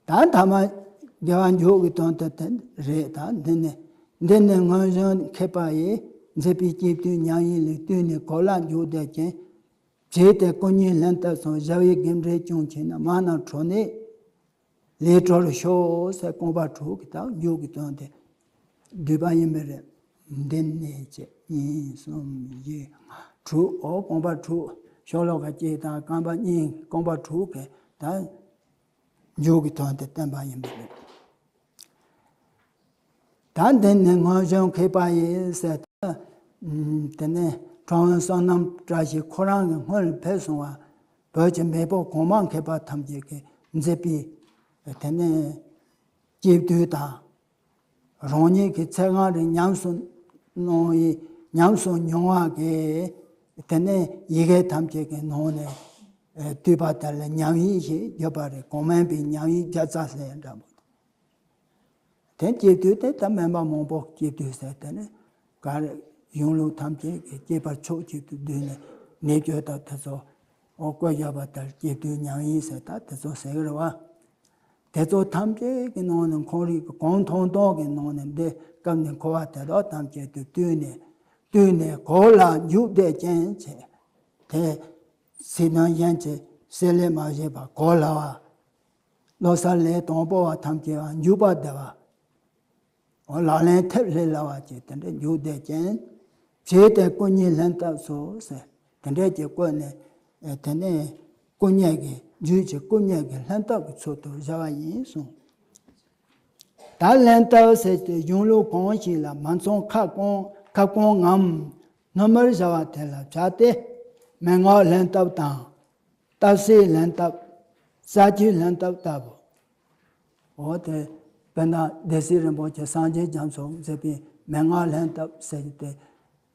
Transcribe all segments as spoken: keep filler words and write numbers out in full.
ད་ཐ་མ་དགེ་བ་མཇུག་གི་དོན་དུ་དེ་རེད། ད་འདི་ནི་འདི་ནི་སྔོན་བྱོན་མཁས་པ་ཡིས། མཛད་པའི་སྐྱེས་བུའི་ཉམས་ཡིན་ལུགས། དུས་ནི་གོ་ལ་མཇུག་བསྡད་ཅིང་། བྱས་ཏེ་སྐུ་གཉིས་ལྷན་ཐབས་སུ། བྱ་བའི་དགེ་འབྲས་ཅུང་ཆེ་ན། མ་རྣམས་གྲོ་ནས་ལས་གྲོལ་ཤོག་ཟེར། རྐང་པ་དྲུག་གི་ད་མཇུག་གི་དོན་དེ་བསྡུས་པ་ཡིན་པ་རེད། འདི་ནས་བྱས་གཉིས་གསུམ་བཞི་ལྔ་དྲུག་འོ་རྐང་པ་དྲུག་ཤོ་ལོ་ཀ་གཅིག་དང་རྐང་པ་གཉིས། རྐང་པ་དྲུག་གི་ད་མཇུག་གི་དོན་དེ་བསྟན་པ་ཡིན་པ་རེད། ད་འདི་ནི་སྔོན་བྱོན་མཁས་པ་ཡིས་ཟེར། ད་དེ་ནས་ཁྲོམ་བསོད་ནམས་བཀྲ་ཤིས་ཁོ་རང་གི་སྔོན་ལ་ཕེབས་སོང་བ། བོད་ཀྱི་མེས་པོ་གོང་མ་མཁས་པ་ཐམས་ཅད་ཀྱིས་མཛད་པའི་དེ་ནས་སྐྱེས་བུ་དང་། རང་ཉིད་ཀྱི་ཚེ་གང་རིང་ཉམས་སུ་གནང་བའི་ཉམས་སུ་མྱོང་བ་གི་དེ་ནས་ཡི་གེ་ཐམས་ཅད་ཀྱི་ནང་ནས་ཨེ་བཏུས་པ་དེ་ལ་ཉམས་ཡིག་ཞེས་བརྗོད་པ་རེད། གོང་མའི་པའི་ཉམས་ཡིག་བརྒྱ་རྩ་ཟེར་ཡང་འདྲ་པོ། དེ་སྐྱེས་བུ་དེ་ད་སྨན་པ་མང་པོ་སྐྱེས་བུ་ཟེར། དེ་ནས་ག་རེ་གཞུང་ལུགས་ཐམས་ཅད་ཀྱི་སྐྱེས་པར་ཕྱོགས་གཅིག་ཏུ་བསྡུས་ནས་ནད་བཅོས་དང་དེ་ཚོ་འོ་བཀོད་བཞག་པ་ལྟར་སྐྱེས་བུ་ཉམས་ཡིག་ཟེར། ད་དེ་ཚོ་ཟེར་གི་རེད་བ། དེ་ཚོ་ཐམས་ཅད་ཀྱི་ནང་ནས་ཁོང་རང་གི་གང་ཐོན་ཐོན་གྱི་ནང་ནས་འདི་སྐབས་ནས་མཁོ་བ་དེ་དག་ཐམས་ཅད་དུ་བཏུས་ནས་བཏུས་ནས་གོ་ལ་འཇུག་བདེ་ཅན་བྱས། དེ་སྲིད་ན་གཞན་གྱི་བསྲེ་ལྷད་མ་བྱས་པར་གོ་སླ་བ། བློ་གསལ་ལས་དང་པོ་བ་ཐམས་ཅད་པ་འཇུག་པ་བདེ་བ། འོ་ལག་ལེན་ཐེབས་ལྷེབ་སླ་བ་བཅས་དེ་འདྲའི་འཇུག་བདེ་ཅན། བྱས་ཏེ་སྐུ་གཉིས་ལྷན་ཐབས་སུ་ཟེར། དེ་འདྲའི་གྱི་བཀོད་ནས་ཨེ་དེ་ནས་སྐུ་གཉིས་ཀྱི་རྒྱུད་ཀྱི་སྐུ་གཉིས་ཀྱི་ལྷན་ཐབས་ཀྱི་ཚུལ་དུ་བཞག་པ་ཡིན་གསུངས། ད་ལྷན་ཐབས་ཟེར་ཏེ་གཞུང་ལུགས་གང་ཞིག་ལ་མ་ཚང་ཁ་སྐོང་ཁ་སྐོང་ངམ་སྣོན་མར་བཞག་པ་དེ་ལ་བྱ་སྟེ། མན་ངག་ལྷན་ཐབས་དང་། རྟགས་གསལ་ལྷན་ཐབས། རྩ་རྒྱུད་ལྷན་ཐབས་ལྟ་བུ། འོ་དེ་དཔེར་ན་སྡེ་སྲིད་རིན་པོ་ཆེ་སངས་རྒྱས་རྒྱ་མཚོས་མཛད་པའི་མན་ངག་ལྷན་ཐབས་ཟེར་གྱི་དེ།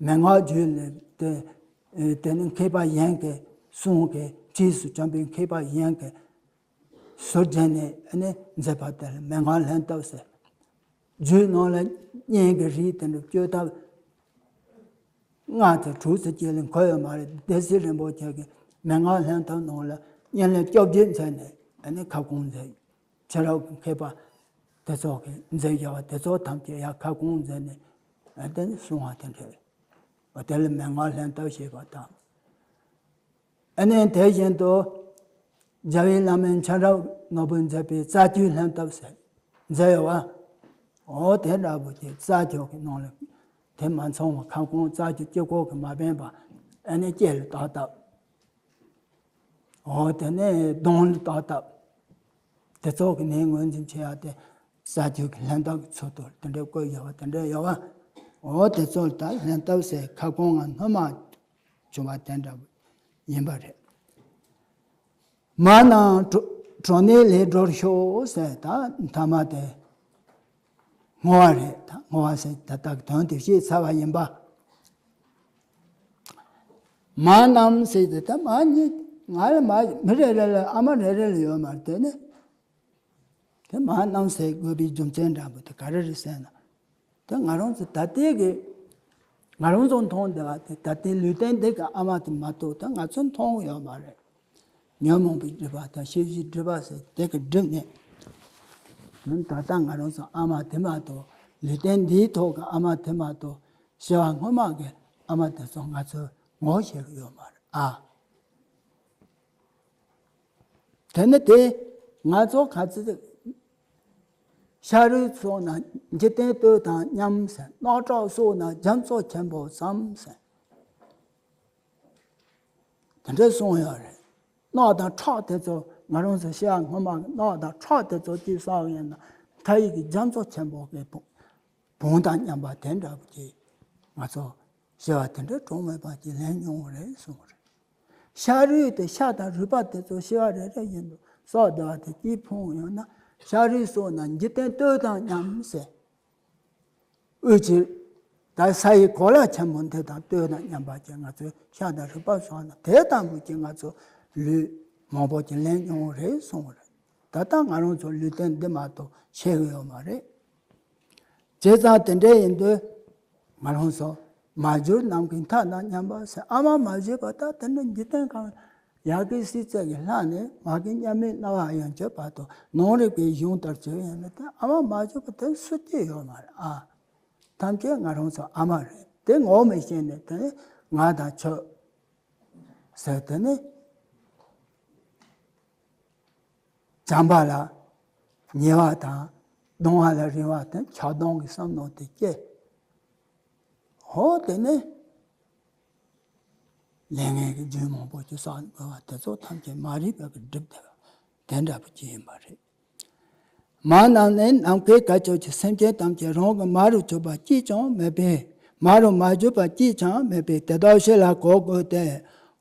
མན་ངག་རྒྱུད་ལས་དེ་དེ་ནི་མཁས་པ་གཞན་གྱི་གསུང་གི་རྗེས་སུ་བྱོན་པའི་མཁས་པ་གཞན་གྱི་ཟུར་བརྒྱན་ནས་ནི་མཛད་པ་དེ་ལ་མན་ངག་ལྷན་ཐབས་ཟེར། རྒྱུད་ནང་ལ་གཉེན་གྱི་རིགས་དེ་འདྲ་བཅོས་ཐབས་ལྔ་དང་དྲུག་ཙམ་ཅིག་ལས་འགོར་ཡོད་མ་རེད། སྡེ་སྲིད་རིན་པོ་ཆེ་གིས་མན་ངག་ལྷན་ཐབས་ནང་ལ་གཉེན་ལས་བཅོ་བརྒྱད་མཛད་ནས་ཨ་ནི་ཁ་སྐོང་མཛད། ཕྱི་རབས་ཀྱི་མཁས་པ་དེ་ཚོ་གིས་མཛད་བཞག་པ་དེ་ཚོ་ཐམས་ཅད་ཡང་ཁ་སྐོང་མཛད་ནས་ཨ་ནི་གསུང་བ་དེ་འདྲ་རེད། དེ་ལ་མན་ངག་ལྷན་ཐབས་ཞེས་པ་དང་། ཨ་ནི་དེ་བཞིན་དུ་རྒྱལ་བའི་བླ་མའི་མཁྱེན་རབ་ནོར་བུས་མཛད་པའི་རྩ་རྒྱུད་ལྷན་ཐབས་ཟེར་མཛད་ཡོད་བ། འོ་དེ་འདྲ་པོ་ཅིག་རྩ་རྒྱུད་ཀྱི་ནང་ལ་དེ་མ་ཚང་བ་ཁ་སྐོང་རྩ་རྒྱུད་དཀྱིལ་འཁོར་གྱིས་མ་བསྟན་པ་ཨ་ནི་ལྕེ་ལ་བཏགས་ཐབས། འོ་དེ་ནས་གདོང་ལ་བཏགས་ཐབས། དེ་ཚོ་གི་ནི་ངོས་འཛིན་བྱེད་ཡ་དེ་རྩ་རྒྱུད་ཀྱི་ལྷན་ཐབས་ཀྱི་ཚུལ་དུ་དེ་འདྲ་བཀོད་ཡོད་པ་དེ་འདྲ་ཡོད་པ། འོ་དེ་ཚོ་ལ་ད་ལྷན་ཐབས་ཟེར་ཁ་སྐོང་ང་སྣོན་མ་བྱུང་བ་དེ་འདྲ་ཡིན་པ་རེད། མ་རྣམས་གྲོ་གྲོ་ནས་ལས་གྲོལ་ཤོག་ཟེར། ད་ཐ་མ་དེ་བསྔོ་བ་རེད། ད་བསྔོ་བ་ཟེར་ད་ལྟ་གི་དོན་དེ་བཤད་ཚར་བ་ཡིན་པ། མ་རྣམས་ཟེར་ཏེ་ད་མ་ཉིད་ང་རེ་མ་མི་རེ་རེ་ལ་ཨ་མ་རེ་རེ་ལ་ཡོད་མ་རེད། དེ་ནི་དེ་མ་རྣམས་ཟེར་དགོས་པའི་རྒྱུ་མཚན་འདྲ་པོ་དེ་ག་རེ་རེད་ཟེར་ན། དེ་ང་རང་ཚོ་ད་ལྟའི་གི་ང་རང་ཚོ་མཐོང་བསྡད་པ་དེ་ད་ལྟའི་ལུས་རྟེན་འདི་གི་ཨ་མ་དེ་མ་གཏོགས་ད་ང་ཚོ་མཐོང་ཡོད་མ་རེད། ཉོན་མོངས་པའི་སྒྲིབ་པ་དང་ཤེས་བྱའི་སྒྲིབ་པ་ཟེར་དེ་གི་སྒྲིབ་ནས། ད་ལྟ་ང་རང་ཚོ་ཨ་མ་དེ་མ་གཏོགས་ལུས་རྟེན་འདིའི་ཐོག་གི་ཨ་མ་དེ་མ་གཏོགས་སྐྱེ་བ་སྔོན་མ་གི་ཨ་མ་དེ་ཚོ་ང་ཚོས་ངོ་ཤེས་གི་ཡོད་མ་རེད་ཨ། དེ་ནི་དེ་ང་ཚོ་ག་ཚོད་ཤ་རུས་སོགས་ན་འཇིག་རྟེན་གཏོས་དང་མཉམ་ཟེར། རྣག་ཁྲག་སོགས་ན་རྒྱ་མཚོ་ཆེན་པོ་ཙམ་ཟེར། དེ་འདྲ་གསུངས་ཡོད་རེད། རྣག་དང་ཁྲག་དེ་ཚོ་ང་རང་ཚོ་སྐྱེ་བ་སྔོན་མ་གི་རྣག་དང་ཁྲག་དེ་ཚོ་གཅིག་བསགས་ཡིན་ན་མཐའ་ཡས་ཀྱི་རྒྱ་མཚོ་ཆེན་པོ་གི་བུང་བུང་དང་མཉམ་པ་དེ་འདྲ་བོ་ཅིག་ང་ཚོ་སྐྱེ་བ་དེ་འདྲ་གྲངས་མེད་པ་ཅིག་ལེན་མྱོང་བ་རེད་གསུངས་པ་རེད། ཤ་རུས་དེ་ཤ་དང་རུས་པ་དེ་ཚོ་སྐྱེ་བ་རེ་རེ་བཞིན་དུ་གསོག་བསྡད་པ་དེ་གཅིག་ཕུང་ཡོང་ན་ཤ་རུས་སོགས་ན་འཇིག་རྟེན་གཏོས་དང་མཉམ་ཟེར། དབུས་ཀྱི་ད་ས་ཡི་གོ་ལ་ཆེན་པོ་འདི་དང་གཏོས་དང་མཉམ་པ་ཅིག་ང་ཚོའི་ཤ་དང་རུས་པ་སོགས་ན་དེ་ལྟ་བུ་ཅིག་ང་ཚོ་ལུས་མང་པོ་ཅིག་ལེན་མྱོང་བ་རེད་གསུངས་པ་རེད། ད་ལྟ་ང་རང་ཚོ་ལུས་རྟེན་འདི་མ་གཏོགས་ཤེས་གི་ཡོད་མ་རེད། བྱས་ཙང་དེ་འདྲ་ཡིན་དུས་ང་རང་ཚོ་མ་གྱུར་ནམ་མཁའི་མཐའ་དང་མཉམ་པ་ཟེར། ཨ་མ་མ་བྱས་པ་ད་དེ་འདྲ་འཇིག་རྟེན་གང་ ཡ་གི་སྲིད་རྩེ་གི་ལྷ་ནས་མ་གི་མཉམ་མེད་སྣང་བ་ཡང་བརྗོད་བར་དུ་ནང་རིག་པའི་གཞུང་ལྟར་བརྗོད་ཡོད་ན་ད་ཨ་མ་མ་བརྗོད་པ་དེ་སུ་སྐྱེ་ཡོད་མ་རེད་ཨ། ཐམས་ཅད་ང་རང་ཚོ་ཨ་མ་རེད། དེ་ངོ་མི་ཤེས་ནས་དེ་ནི་ང་དང་ཁྱོད་ཟེར་དེ་ནི། བྱམས་པ་ལ་ཉེ་བ་དང་གདུང་བ་ལ་རིང་བ་དང་ཆགས་སྡང་གི་བསམ་བློ་དེ་སྐྱེ། ཧོ་དེ་ནི་ལས་ངན་གྱི་རྒྱུན་མང་པོ་ཅིག་བསགས་དགོས་པ་དེ་ཚོ་ཐམས་ཅད་མ་རིག་པ་གི་སྒྲིབ་བསྡད་པ་དེ་འདྲ་པོ་ཅིག་ཡིན་པ་རེད། མ་རྣམས་ནི་ནམ་མཁའི་དཀར་ཕྱོགས་ཀྱི་སེམས་ཅན་ཐམས་ཅད་རང་གི་མ་རུ་གྱུར་པ་གཅིག་ཀྱང་མེད་པས་མ་རུ་མ་གྱུར་པ་གཅིག་ཀྱང་མེད་པས་དེ་དག་ཕྱི་ལ་གོ་དགོས་ཏེ།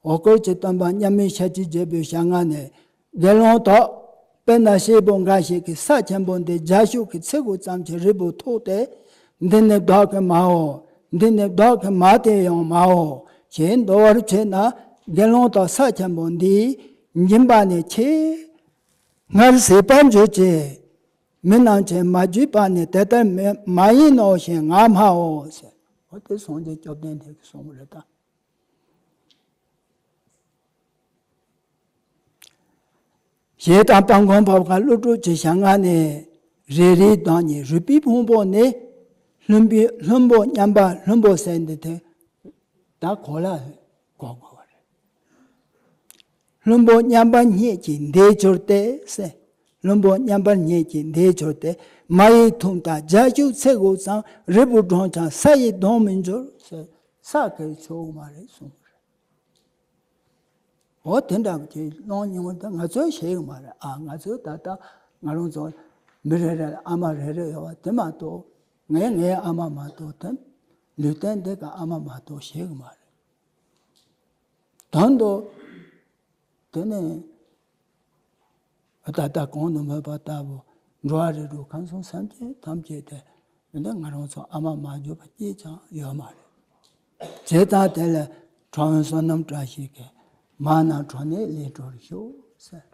འོ་སྐོལ་གྱི་སྟོན་པ་མཉམ་མེད་ཤཱཀྱའི་རྒྱལ་པོའི་ཞལ་སྔ་ནས། དགེ་སློང་དག་དཔེར་ན་སྐྱེས་བུ་འགའ་ཞིག་གིས་ས་ཆེན་པོ་འདི་རྒྱ་ཤུག་གི་ཚི་གུ་ཙམ་གྱི་རིལ་བུ་ཐོགས་ཏེ། འདི་ནི་བདག་གི་མའོ། འདི་ནི་བདག་གི་མ་དེ་ཡང་མའོ། ཞེས་འདོད་པར་བྱེད་ན། དགེ་སློང་དག་ས་ཆེན་པོ་འདིའི་འགྱིང་བག་ནི་ཆེས་སྔར་ཟད་པར་འགྱུར་གྱི། མི་རྣམས་ཀྱིས་མ་བརྒྱུད་པ་ནི་དེ་ལྟར་མི་མ་ཡིན་ནོ་ཞེས་ངའི་སྨྲའོ་ཟེར། འོ་དེ་སངས་རྒྱས་བཅོམ་ལྡན་འདས་ཀྱིས་གསུངས་པ་རེད་ད། ཞེས་དང་པ་མགོན་པོ་ག་ཀླུ་སྒྲུབ་ཀྱི་ཞལ་སྔ་ནས། རེ་རེའི་བདག་ཉིད་རུས་པའི་ཕུང་པོ་ནི། ལྷུན་པོ་ལྷུན་པོ་མཉམ་པ་ལྷུན་པོ་ཟེར་འདི་དེ་ད་གོ་ལ་གོ་དགོས་པ་རེད། ལྷུན་པོ་མཉམ་པར་སྙེད་ཀྱིས་འདས་གྱུར་ཏེ་ཟེར། ལྷུན་པོ་མཉམ་པར་སྙེད་ཀྱིས་འདས་གྱུར་ཏེ། མ་ཡི་ཐུག་མཐའ་རྒྱ་ཤུག་ཚི་གུ་ཙམ། རིལ་བུ་བགྲངས་ཀྱང་ས་ཡི་དོང་མི་འགྱུར་ཟེར། ས་ཀའི་ཆོག་མ་རེད་གསུངས་པ་རེད། འོ་དེ་འདྲ་གྱི་གླེང་སྙིང་པོ་དེ་ང་ཚོས་ཤེས་གི་མ་རེད་ཨ། ང་ཚོས་ད་ལྟ་ང་རང་ཚོ་མི་རེ་རེ་ལ་ཨ་མ་རེ་རེ་ཡོད་པ་དེ་མ་གཏོགས། ངས་ངའི་ཨ་མ་མ་གཏོགས་དེ་ལུས་རྟེན་འདི་གི་ཨ་མ་མ་གཏོགས་ཤེས་གི་མ་རེད། དོན་དུ་དེ་ནི་ད་ལྟ་གོང་དུ་སྨོས་པ་ལྟ་བུ་འགྲོ་བ་རིགས་དྲུག་ཁམས་གསུམ་སེམས་ཅན་ཐམས་ཅད་དེ་འདི་ང་རང་ཚོ་ཨ་མ་མ་གྱུར་པ་གཅིག་ཀྱང་ཡོད་མ་རེད། བྱས་ཙང་དེ་ལ་ཁྲོ་བོའི་བསོད་ནམས་བཀྲ་ཤིས་ཀྱིས་མ་རྣམས་ཁྲོ་ནད་ལས་གྲོལ་ཤོག་ཟེར།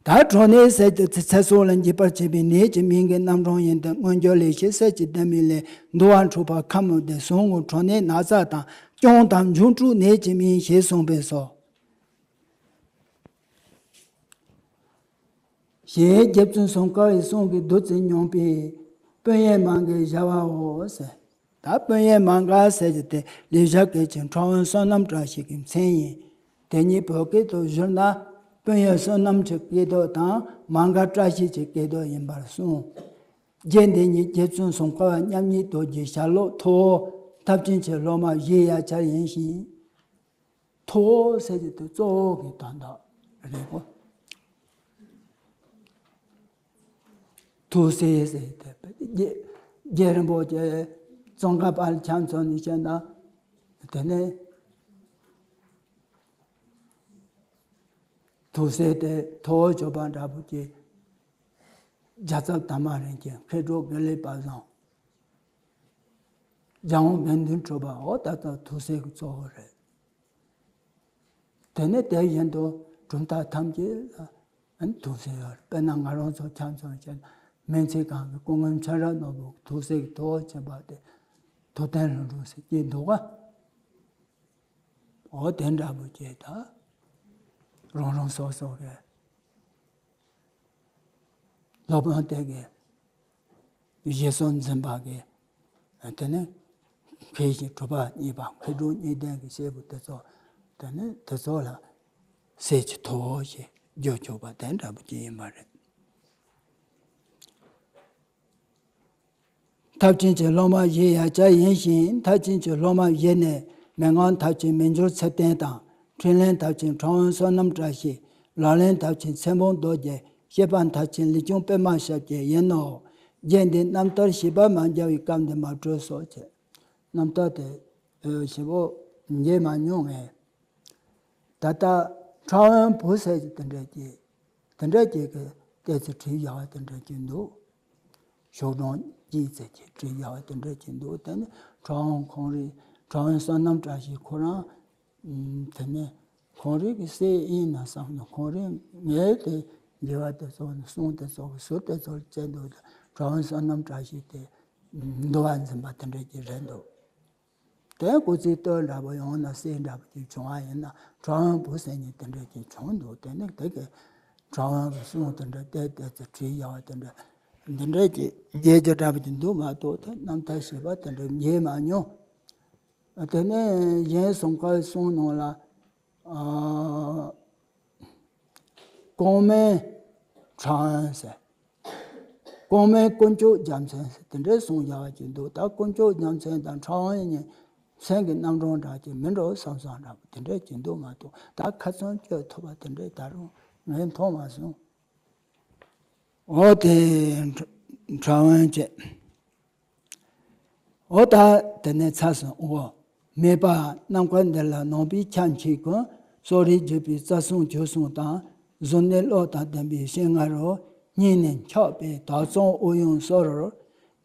ད་ཁྲོ་ནད་ཟེར་དུས་ཚེ་སྲོག་ལ་འཇིགས་པར་བྱེད་པའི་ནད་ཀྱི་མིང་གི་རྣམ་གྲངས་ཡིན་ཏེ། སྔོན་འགྱུར་ལས་ཤེས་གསལ་གྱི་ལྡེ་མིག་ལས། འདུ་བ་འཁྲུགས་པ་ཁ་མུར་ལྡིར། ཟུག་རྔུ་ཁྲོ་ནད་ན་ཚ་དང་། སྐྱོན་དང་འབྱུང་འཁྲུགས་ནད་ཀྱི་མིང་ཞེས་གསུངས་པས་སོ། ཞེས་རྗེ་བཙུན་སུམ་བསྐལ་བའི་གསུང་གིས་བདུད་རྩི་མྱོང་པའི་དཔོན་གཡོག་མ་འགའི་བྱ་བའོ་ཟེར། ད་དཔོན་གཡོག་མ་འགའ་ཟེར་གྱི་དེ་ལེགས་སྦྱར་སྐད་ཀྱི་ཁྲོ་བོའི་བསོད་ནམས་བཀྲ་ཤིས་ཀྱི་མཚན་ཡིན། དེ་ཉིད་བོད་སྐད་དུ་བསྒྱུར་ན་དཔོན་གཡོག་བསོད་ནམས་ཀྱི་སྐད་དོད་དང་མ་འགའ་བཀྲ་ཤིས་ཀྱི་སྐད་དོད་ཡིན་པར་གསུངས། རྒྱན་འདི་ཉིད་རྗེ་བཙུན་སུམ་བསྐལ་བ་མཉམ་ཉིད་རྡོ་རྗེའི་ཞལ་སློབ་ཐུ་བོ་ཐབས་ཆེན་གྱི་སློབ་མ་བཞིའི་ཡ་གྱལ་ཡིན་ཞིང་། ཐུ་བོ་ཟེར་གྱི་དེ་གཙོ་བོ་གི་དོན་དག་རེད་གོ། ཐུགས་སྲས་ཟེར་གྱི་དེ་རྒྱལ་རྒྱལ་རིན་པོ་ཆེ་ཙོང་ཁ་པ་ལ་ཁྱམས་ཚོ་ནས་བཤད་ན་དེ་ནས་ཐུགས་སྲས་དེ་ཐུ་བོ་མཆོག་པ་འདྲ་པོ་ཅིག་རྒྱལ་ཚབ་དར་མ་རིན་ཆེན་མཁས་གྲུབ་དགེ་ལེགས་དཔལ་བཟང་། རྒྱལ་དབང་དགེ་འདུན་གྲུབ་པ། འོ་ད་ལྟ་ཐུགས་སྲས་ཀྱི་གཙོ་བོ་རེད། དེ་ནས་དེ་བཞིན་དུ་གྲུབ་མཐའ་ཐམས་ཅད་ལ་ཐུགས་སྲས་ཡོད་རེད། དཔེར་ན་ང་རང་ཚོ་ཁྱམས་ཚོ་བྱས་ན་སྨན་རྩིས་ཁང་གི་སྐུ་ངོ་མཁྱེན་རབ་ནོར་བུ་ཐུགས་སྲས་ཀྱི་ཐུ་བོ་ཆེན་པོ་དེ་ཐུབ་བསྟན་ལྷུན་གྲུབ་ཟེར་གྱི་འདུག་ག་འོ་དེ་འདྲ་པོ་བྱས་ད་རང་རང་སོ་སོ་གི་སློབ་དཔོན་དེ་གི་བཞེད་སྲོལ་འཛིན་པ་གི་དེ་ནས་མཁས་ཤིང་གྲུབ་པ་བརྙེས་པ་མཁས་གྲུབ་བརྙེས་ལྡན་གྱི་སྐྱེས་བུ་དེ་ཚོ་དེ་ནས་དེ་ཚོ་ལ་སྲས་ཀྱི་ཐུ་བོ་ཞེས་བརྗོད་ཆོག་པ་དེ་འདྲ་པོ་ཅིག་ཡིན་པ་རེད། ཐབས་ཆེན་གྱི་སློབ་མ་བཞིའི་ཡ་གྱལ་ཡིན་ཞིང་། ཐབས་ཆེན་གྱི་སློབ་མ་བཞི་ནི་མན་ངག་མཐར་ཕྱིན་མི་འགྱུར་ཚུལ་བསྟན་དང་། འཕྲིན་ལས་མཐར་ཕྱིན་ཁྲོ་བོའི་བསོད་ནམས་བཀྲ་ཤིས། ལག་ལེན་མཐར་ཕྱིན་ཚེ་འབུམ་རྡོ་རྗེ། བཤད་པ་མཐར་ཕྱིན་ལེགས་བྱུང་པདྨ་ཞབས་ཀྱི་ཡིན་ནོ། རྒྱན་འདི་རྣམ་ཐར་ཞིབ་པར་མ་མཇལ་བའི་སྐབས་འདིར་མ་སྤྲོས་སོ་ཞེས། རྣམ་ཐར་དེ་ཞིབ་པོ་མཇལ་མ་མྱོང་ངས། ད་ལྟ་ཁྲ་བོའི་བུ་ཟེར་གྱི་དེ་འདྲ་ཅིག་དེ་འདྲ་ཅིག་གི་ལྟས་ཚུལ་བྲིས་བཞག་པ་དེ་འདྲ་ཅིག་འདུག་ཞོགས་དྲུང་གཅིག་ཙམ་གྱིས་བྲིས་བཞག་པ་དེ་འདྲ་ཅིག་འདུག་དེ་ནི་ཁྲ་བོ་ཁོང་རང་ཁྲ་བོའི་བསོད་ནམས་བཀྲ་ཤིས་ཁོ་རང་དེ་ནི་ཁོང་རང་གི་སྲས་ཡིན་ན་བསམ་ནས་ཁོང་རང་ངས་དེ་འགྱུར་བ་དེ་ཚོ་ནི་གསུང་དེ་ཚོ་གི་ཟུར་དེ་ཚོ་ལ་བཙལ་འདུག་ཁྲ་བོའི་བསོད་ནམས་བཀྲ་ཤིས་དེ་འདུལ་བ་འཛིན་པ་དེ་འདྲ་ཅིག་རེད་འདུག་དེ་སྐུ་ཚེ་སྟོད་འདྲ་པོ་ཡང་ན་གསེར་འདྲ་པོ་ཅིག་བྱུང་བ་ཡིན་ན་ཕྲ་བོན་བུ་ཟེར་མཁན་དེ་འདྲ་ཅིག་བྱུང་འདུག་དེ་ནས་དེ་གི་ཕྲ་བོན་གི་གསུང་དེ་འདྲ་བལྟས་བལྟས་ཚེ་བྲིས་ཡག་དེ་འདྲ་འདི་འདྲ་ཅིག་མཇལ་རྒྱུ་འདྲ་པོ་ཅིག་འདུག་མ་གཏོགས་དེ་རྣམ་ཐར་ཞེས་པ་དེ་འདྲ་མཇལ་མ་མྱོང་། དེ་ནས་གཞན་གསུམ་ཀའི་གསུང་ནང་ལ། ཨ། གོང་མའི་ཕྲ་བོན་ཟེར། གོང་མའི་དཀོན་མཆོག་རྒྱལ་མཚན་ཟེར་དེ་འདྲའི་གསུང་ཡག་ཅིག་འདུག་ད་དཀོན་མཆོག་རྒྱལ་མཚན་དང་ཕྲ་བོན་གཉིས་མཚན་གྱི་རྣམ་གྲངས་འདྲ་ཅིག་མི་འདྲ་བསམ་བསམ་འདྲ་པོ་དེ་འདྲ་ཅིག་འདུག་མ་གཏོགས་ད་ཁ་ཚོན་གཅོད་ཐུབ་པ་དེ་འདྲ་ད་རུང་ངས་མཐོང་མ་སོང་། འོ་དེ་ཕྲ་བོན་བཅས། འོ་ད་དེ་ནས་ཚར་སོང་། འོ། སྨྲས་པ། ནམ་མཁའ་འདི་ལ་ནོངས་པའི་ཆ་མཆིས་ཀུན། གསོ་རིག་བརྒྱུད་པའི་རྩ་གསུམ་ཆོས་གསུམ་དང་། གཟུར་གནས་བློ་དང་ལྡན་པའི་སྤྱན་སྔ་རུ། སྙིང་ནས་འཁྱགས་པའི་དག་གཙང་ཨོ་ཡོན་སོ་རུ།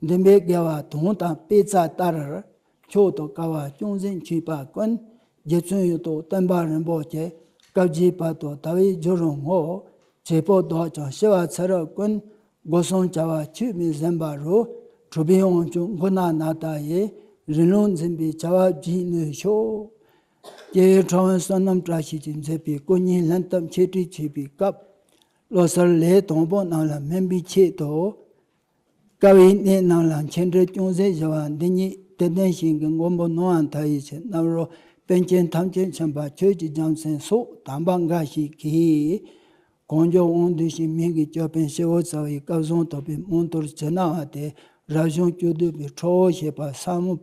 འདུན་པའི་དགེ་བ་དུང་དང་པད་ཚལ་ལྟར། མཆོག་ཏུ་དཀའ་བ་ཅུང་ཟད་མཆིས་པ་ཀུན། རྗེ་བཙུན་ཡོད་དོ་སྟོན་པ་རིན་པོ་ཆེ། སྐབས་འཇིག་བར་དུ་དལ་བའི་རྒྱུ་རུ་བསྔོ། བྱེད་པོ་བདག་ཀྱང་ཤི་བ་ཚེ་རབས་ཀུན། སྒོ་གསུམ་བྱ་བ་ཆུད་མི་ཟིན་པ་རུ། གྲུབ་པའི་དབང་ཕྱུག་མགོ་ནག་ནཱ་ད་ཡི། རིང་ལུགས་འཛིན་པའི་བྱ་བ་བགྱིད་ནུས་ཤོག་ཀྱེ་ཕྲ་བོན་བསོད་ནམས་བཀྲ་ཤིས་ཀྱིས་མཛད་པའི་སྐུ་བརྙན་ལྷན་ཐབས་འཆད་ཁྲིད་བྱེད་པའི་སྐབས། བློ་གསར་ལས་དང་པོ་རྣམས་ལ་སྨན་པའི་ཆེད་དུ། དཀའ་བའི་གནས་རྣམས་ལ་མཆན་འགྲེལ་ཅུང་ཟད་ཞུ་བ་འདི་ཉིད་དད་ལྡན་ཞིང་གི་མགོན་པོ་ནོར་བ་མཐའ་ཡས་ཆེ་རྣམ་རོལ་པཎ་ཆེན་ཐམས་ཅད་མཁྱེན་པ་ཆོས་ཀྱི་རྒྱལ་མཚན་སོགས་དམ་པ་འགའ་ཞིག་གིས། གང་བྱུང་དབང་སྡུད་ཞིང་མིང་གི་ཅོད་པན་སྤྱི་བོར་བཙལ་བའི་སྐལ་བཟང་དག་པའི་རྨོངས་དོར་ཇི་སྣང་བ་དེ་རབ་བྱུང་བཅུ་བདུན་པའི་ཁྲོ་བོ་ཞེས་པ་ས་མོ།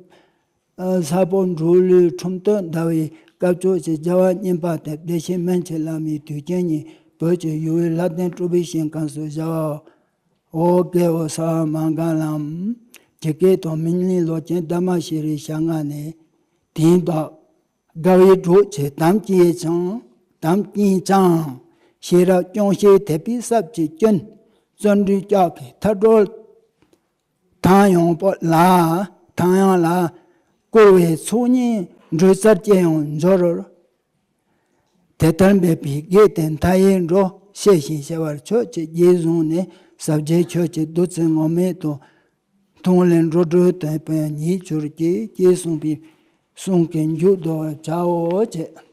ས་ཕོ་འབྲོག་གླུའི་ཁྲོམ་སྟོན་ཟླ་བའི་སྐབས་ཕྱོགས་ཀྱི་རྒྱལ་བ་བསྙེན་པ་དེ་བདེ་ཆེན་སྨན་གྱི་བླ་མའི་དུས་ཆེན་ཉིན་བོད་ཀྱི་ཡུལ་དབུས་ལྷ་ལྡན་སྤྲུལ་པའི་ཞིང་ཁམས་སུ་བཞད་པ། འོ་སྐལ་བ་གསལ་བ་མ་འགགས་ལམ། ཇི་སྐད་དུ་སྨིན་གླིང་ལོ་ཆེན་ཟླ་མ་ཤེས་རིག་ཞལ་སྔ་ནས། དེང་བདག་དགའ་བའི་སྒྲོག་ཆེན་དམ་བཅས་ཀྱང་། དམ་བཅས་ཀྱང་། ཤེས་རབ་སྐྱོང་ཞིང་དད་པའི་སྲབ་ཀྱིས་བསྐྱོན། བརྩོན་འགྲུས་ལྕགས་ཀྱི་མཐའ་སྒྲོལ། ཐང་ཡངས་པོ་ལ། ཐང་ཡངས་ལ། བསྐོར་བའི་ཚོགས་གཉིས་འབྲུ་རྩལ་སྐྱེ་ཡང་འབྱོར། དེ་ལྟར་འབད་པས་དགེ་དེ་མཐའ་ཡས་འགྲོ། ཤེས་ཤིང་ཞི་བར་ཆོས་ཀྱི་རྗེས་བཟུང་ནས། ཟབ་རྒྱས་ཆོས་ཀྱི་བདུད་རྩི་ངོམས་མེད་དུ། མཐོང་ལས་འགྲོ་དྲུག་དོན་ཕན་ཉིད་གྱུར་ཅིག་ཅེས་གསུངས་པའི་གསུང་གི་མཇུག་བསྡུ་བར་བྱའོ་ཅེས།